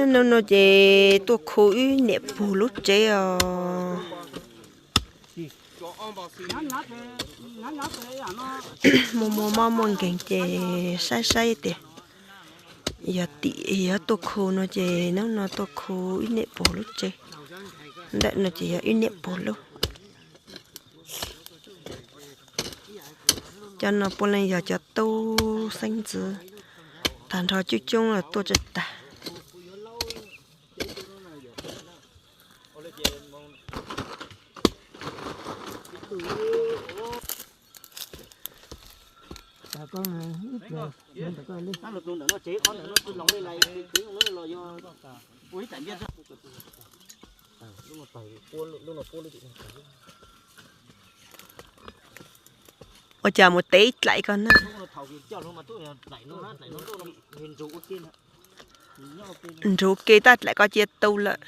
Hnub no ces tuaj khu wb niam pog lub tsev os. Muaj muaj mob muaj nkeeg ces saib saib tias yog tim yog tuaj khu no ces hnub no tuaj khu wb niam pog lub tsev. Ntawm no ces yog wb niam pog lub. Cov no puav leej yog cov tub xeeb ntxwv, tag nrho coob coob los tuaj tsis tag. Ua cas mus tev ib dlaim ko na. Nrug ke tab dlaim ko cia tu lawm.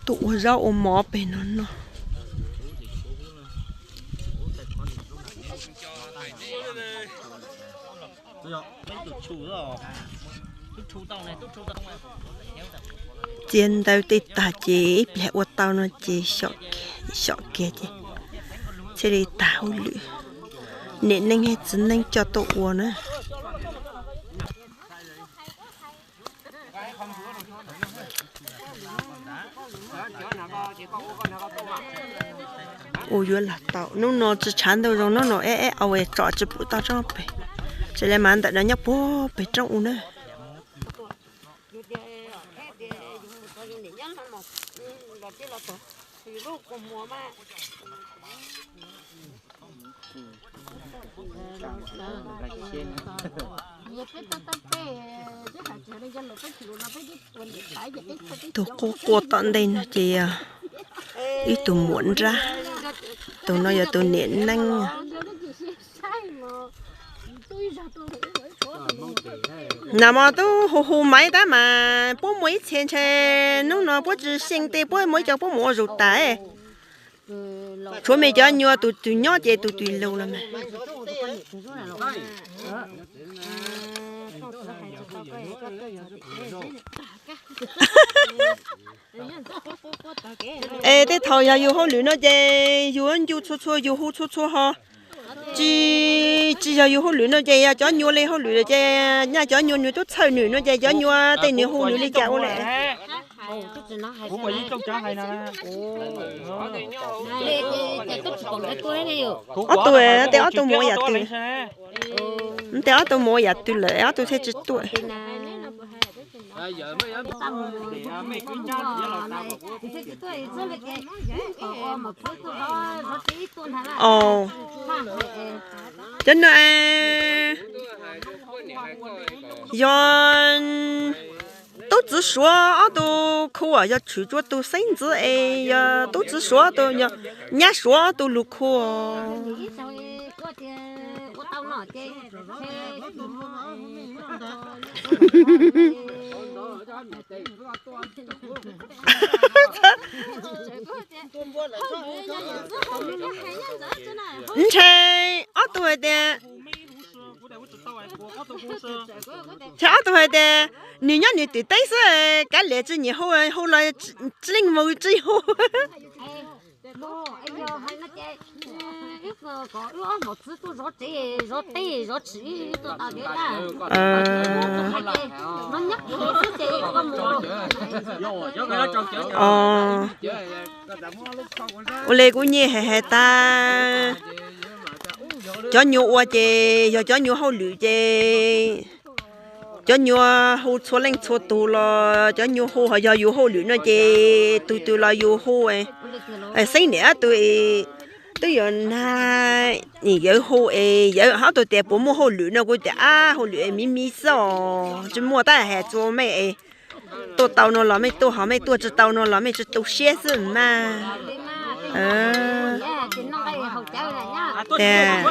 Tuaj ua zaub ua mov pem no no. Txiav ntawv tej tag ces ib pliag ua tau no ces xyom kiag ces thiaj li tag hauj lwm. Niam neej thiab txiv neej coj tuaj ua na. Ua yuav los tau, hnub no tsis tshav ntuj zoo, hnub no eb eb au tsom tsis pum toj roob pem, tsis li mas ntawm no nyob puag pem roob u na. Tus quaj quaj tom ntej no ces yog ib tug muam nrab, tus no yog tus niam neeb. Nam mos tub hu hu maiv tab mas puab muaj ib txhia ntshe hnub no puab tsis xyeej tej puab muaj ib co puab mus ua zug tas. Tshuav me cov nyuas tus twg nyob ces tus twg lug los mas. Es tej thaum yog yus hauj lwm no ces yus ncu txhua txhua, yus hu txhua txhua ho. Tsis, tsis yog yus hauj lwm no ces yog cov nyuas li hauj lwm ces nyaj cov nyuas nws tub txhawj nws no ces cov nyuas tej nws hu nws li cas ua lawm. Ob tug, tej ob tug mus ua yam twg, tej ob tug mus ua yam twg lawm ob tug thiaj tsis tuaj. Cov no yog tub txwv suav ob tug khu, yog tshwm tsua tus xeeb ntxwv es yog tub txwv suav, nyab suav ob tug lug khu. Ntshe ob tug hais tias, ntshe ob tug hais tias nws nyob nws twm teb xwb, kav liam tsis nyiam hu, hu los tsis leej mus tsis hu. Ua li kuv nyiam hais hais tas, cov nyuas ua ces yog cov nyuas hauj lwm ces cov nyuas hu txhua leej txhua tus los cov nyuas hu, ho yog yus hauj lwm no ces tus twg los yus hu. Xeeb niam ob tug twb yuav nag, yawv hu es yawv ob tug tias puas muaj hauj lwm no kuv tias ab, hauj lwm es miv miv xwb os, tsis muaj tab hais txua mej es tuaj tau no los mej tuaj, ho mej tuaj tsis tau no los mej tsis tu siab xwb mas. Tias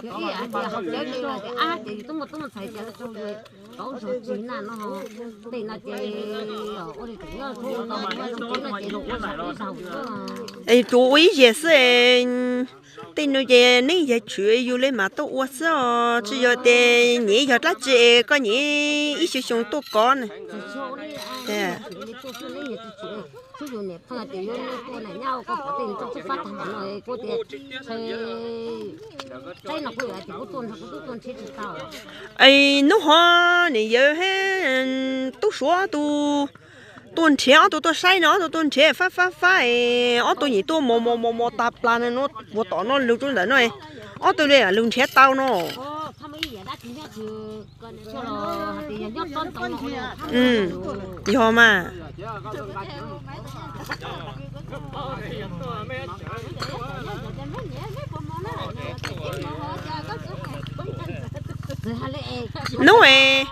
Yog ib yam tias hauv cawv li no ces ab ces yus twb muaj tub muaj ntxhais ces tau tsis na no, tej no ces ua li tseem nyob zoo tau zoo tsev no ces ua zaum ib zaug xwb. Es tsuas ua ib zaug xwb, tej no ces neb yog tshwm yus li mas tuaj ua xwb os, tsis yog tias nyiam yog dab tsi es koj nyiam ib xyoo xyoo tuaj kov na. Es hnub ho niam yawm thiab tub Suav ob tug tuaj nrhiav, ob tug tuaj saib no, ob tug tuaj nrhiav fab fab fab es ob tug nyuam tuaj mos mos mos mos tas plas no, puag tom no lug rau ntawm no, ob tug li lug nrhiav tau no. Yog mas. Hnub es,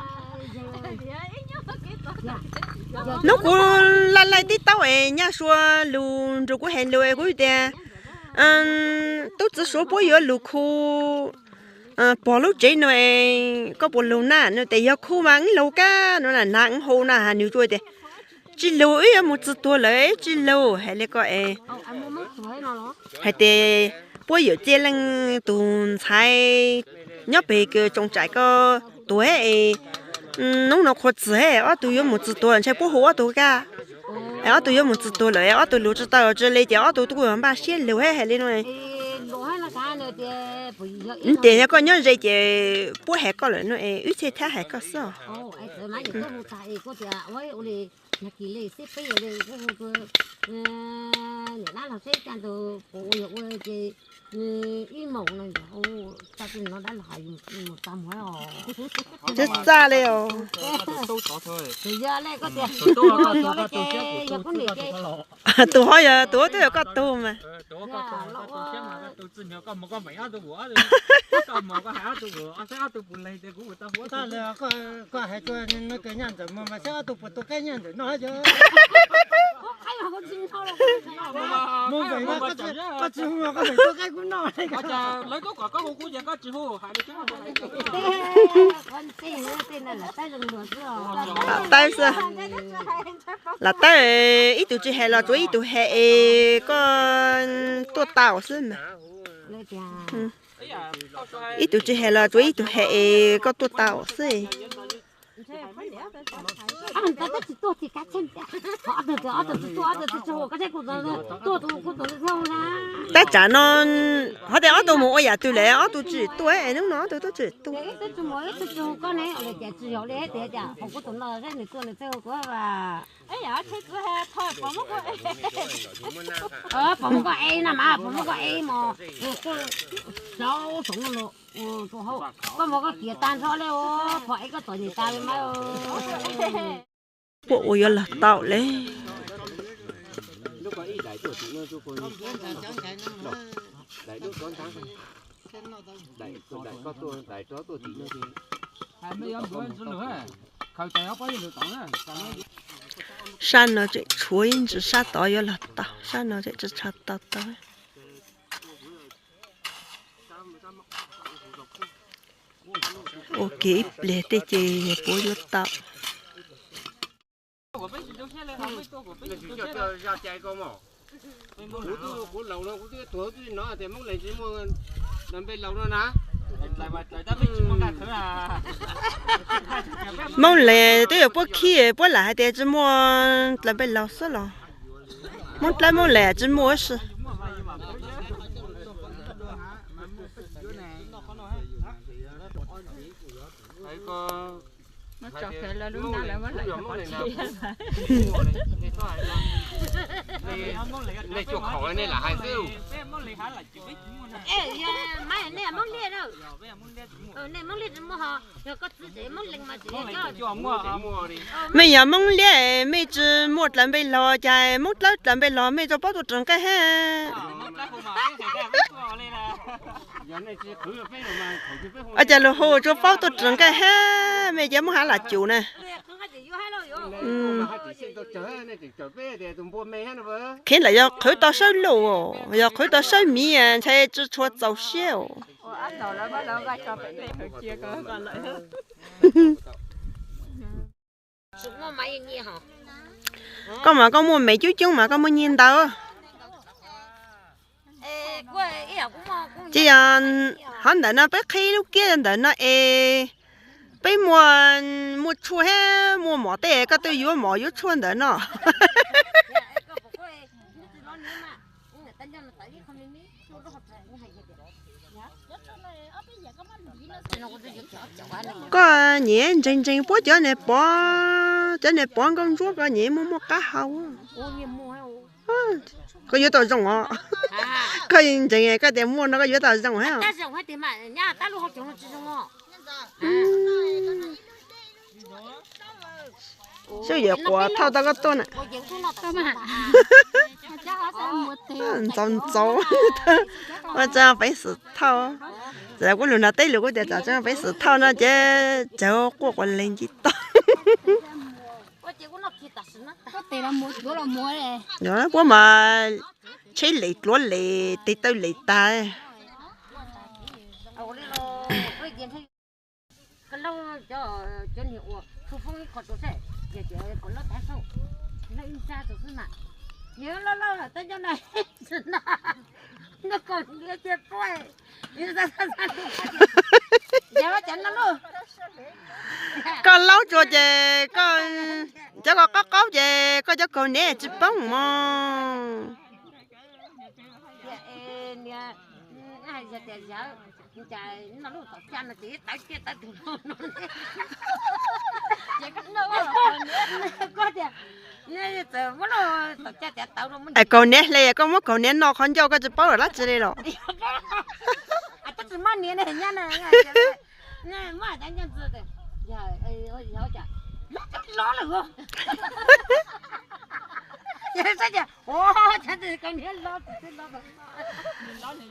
hnub kuv laij laij tib taub es nyaj sua lug nrug kuv hais lus es kuv tias, tub txwv Suav puab yuav lug khu pog lub tsev no es koj puas lug na? No tes yog khu mas wb lug kag no na, nag wb hu na has nws tsuas tias tsis lug, wb yuav mus txug tuag lawm tsis lug hais li ko es. Hais tias puab yawm txij leej tug ntxhais nyob peg kws tsoom tsaim ko tuag es hnub no qhuav txug es ob tug yuav mus txug tuag, ntshe puab hu ob tug kag. Es ob tug yuav mus txug tuag lawm es ob tug lug tsis tau tsi li ces ob tug tuaj npaj siab lug hais li no. Tias yog koj nyob ze ces puab hais koj lawm no es wb thiaj thab hais koj xwb. Tsis txaj li os. Tus ho yog tus twb yog koj tug mas. Lam taib xwb. Lam taib, ib tug tsis hais los tsuav ib tug hais es koj tuaj tau xwb mas. Ib tug tsis hais los tsuav ib tug hais es koj tuaj tau xwb. Tab tsam no, ho tias ob tug mus ua yam twg lawm ob tug tsis tuaj, hnub no ob tug tub tsis tuaj. Pog muab koj ev na mas, pog muab koj ev mos, koj saub soov los, koj mos koj kiav tag nrho li, pog ev koj txom nyem tas li mas. Puab ua yuav lug tau li. Sab no tseem tshuav ib ntsis, sab tod yuav lug tau, sab no tseem tsis tshua tau tau. Ua kiag ib pliag tej ces puab yuav tau. Moob Lees twb yog puab khib, puab lam hais tias tsis muaj dlaws npej laug xwb los. Moob Dlawb Moob Lees tsis muaj si. Mej yog Moob Liab, mej tsis muaj dlaws npej laug, cas Moob Dlawb dlaws npej laug mej tsuas paub tuaj raws nqaij hab. Cas lug hu tsuas paub tuaj raws nqaij hab, mej cia Moob Hab Lam Cum na. Qhib ntawm yog qhwv tau sawb lus, yog qhwv tau sawb miv ntshai tsis tshua txaus siab. Koj mas koj muaj me coob coob mas koj muaj nyiaj ntau. Tsis yog, hov ntawm no peb qhib lub kiab ntawm no es peb muaj, muaj tshuaj thiab muaj mov tej, koj twb yuav mov yuav tshuaj ntawm no. Koj nyiam ntseeg ntseeg puab cov niag pov, cov niag pov nkauj ntsuab koj nyiam muaj muaj qab hau. Koj yuav tau zoo os. Koj ntseeg koj tias muaj no koj yuav tau zoo thiab. Xyov yuav quas thauj tau koj tuaj na. Ntxaus ntxaus, ua tsaug peev xwm thauj. Txawm kuv lug nrog teb lug kuv tias txawm tseem peev xwm thauj no ces txawm quaj quas lees nci tau. Puab mas tsheb les dluav les tes taw les tag. Koj laub tsuas ces koj, cov koj qaub qaub ces koj cov kaus hniav tsis poob mog. Es kaus hniav hle, koj muab kaus hniav no qhov ncauj koj tsis paub lawm dab tsi li los?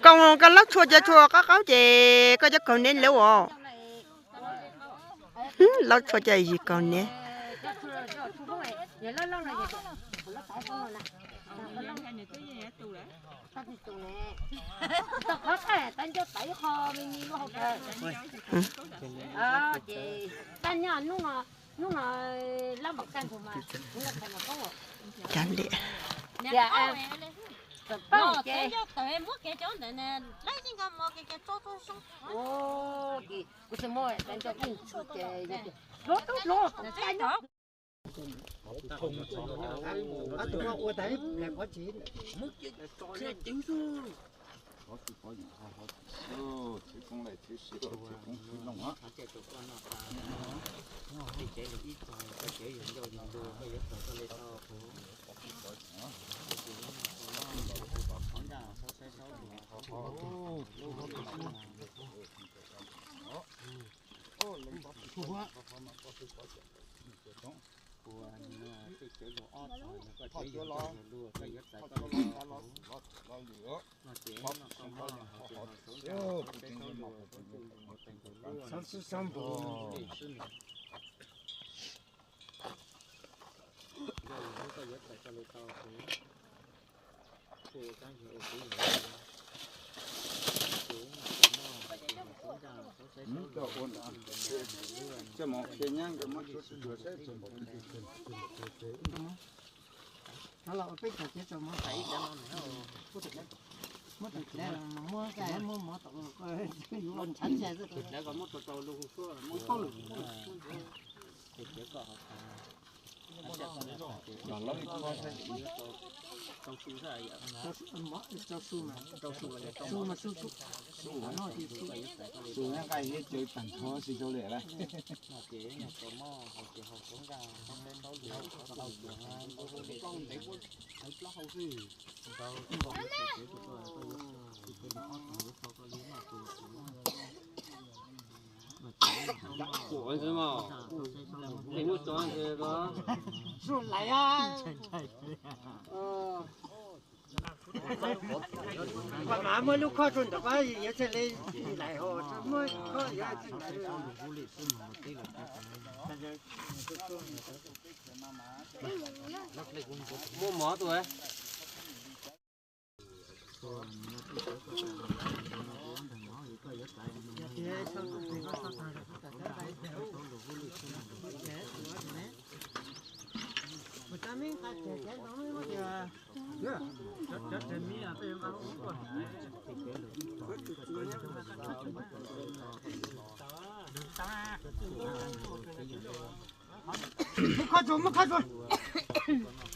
Koj, koj laub tshua cov tshua qaub qaub ces koj cov kaus hniav lawv os. Laub tshua cov yig kaus hniav. Cas li. Koj mas muaj lub khob rau ntawm koj yuav tsum li lais hos muaj khob yuav tsum li. Muaj mov tuaj. Muab khob tsuag, muab khob tsuag.